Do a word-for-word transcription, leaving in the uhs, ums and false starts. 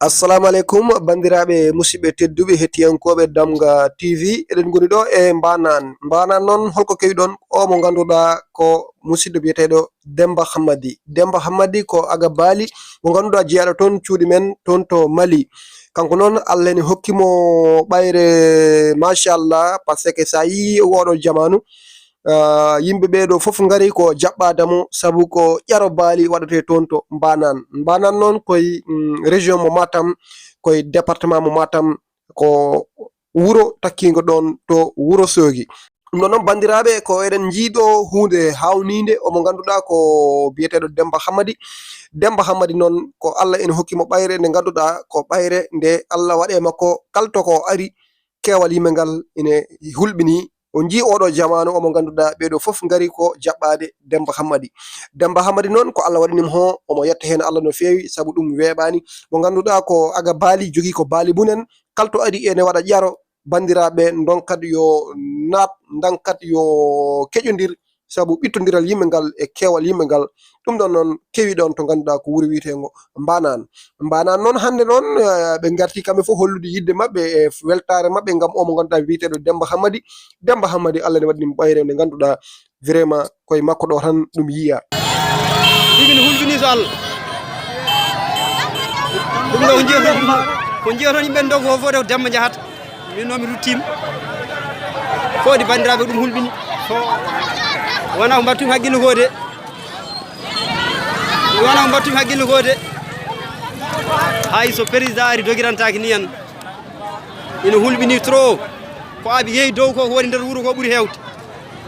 Assalamu aleykum, banndiraaɓe musidɓe tedduɓe, hettiyankooɓe Damga T V. Eɗen ngoni ɗo e Mbanan. Mbanan noon, holko kewi ɗon? O mo ngannduɗaa ko musidɗo biyeteeɗo Demba Hammadi. Demba Hammadi ko Aga Baali, mo ngannduɗaa jeyaaɗo toon cuuɗi men toon to Mali. Kanko noon, Allah ene hokki mo ɓayre, machallah, parce que so a yii oɗo jamaanu, ah, yimɓe ɓee ɗo fof ngari ko jaɓɓaade mo, sabu ko ƴaro baali waɗetee toon to Mbanan. Mbanan noon koye, mm, région mo Matam, koye département mo Matam, ko wuro takkiingo ɗoon to Wuro Soogi. Ɗum ɗo noon, banndiraaɓe, ko eɗen njii ɗo huunde haawniinde, omo ngannduɗaa ko biyeteeɗo Demba Hammadi. Demba Hammadi noon, ko Allah ene hokki mo ɓayre nde ngannduɗaa ko ɓayre nde Allah waɗi e makko, kalto ko ari, keewal yimɓe ngal ene hulɓinii. On njii oɗo jamaanu, omo ngannduɗaa ɓee ɗo fof ngari ko jaɓɓaade Demba Hammadi. Demba Hammadi noon, ko Allah waɗani mo, omo yetta heen Allah no feewi, sabu ɗum weeɓaani. Mo ngannduɗaa ko Aga Baali, jogii ko baali bunen, kalto ari ene waɗa ƴaro, banndiraaɓe, ndonkat yo naat, ndankat yo keƴondir, sabu ɓittondiral yimɓe ngal e keewal yimɓe ngal. Ɗum ɗon noon kewi ɗon to ngannduɗaa ko wuro wiyeteengo Mbanan. Mbanan noon hannde noon, eh, ɓe ngarti kamɓe fof hollude yiɗde maɓɓe e weltaare maɓɓe ngam o mo ngannduɗaa wiyeteeɗo Demba Hammadi. Demba Hammadi, Allah ne waɗi ɗum ɓayre nde ngannduɗaa vraiment koye makko ɗo tan ɗum yiya. Ɗum ina hulɓinii so Allah. Ɗum ɗo ko njiyaton, ko njiyaton yimɓe ndogo fof fof ko Demba njahata. Min noon mi ruttiima. Fodde banndiraaɓe ɗum hulɓini. Wonaa ko mbaɗtumi hakkille ko de. Wonaa ko mbaɗtumi hakkille ko de. Hay so président ari dogirantaake ni en. Ina hulɓini trop. Ko abi yehi dow ko, ko woni nder wuro ko ɓuri heewde.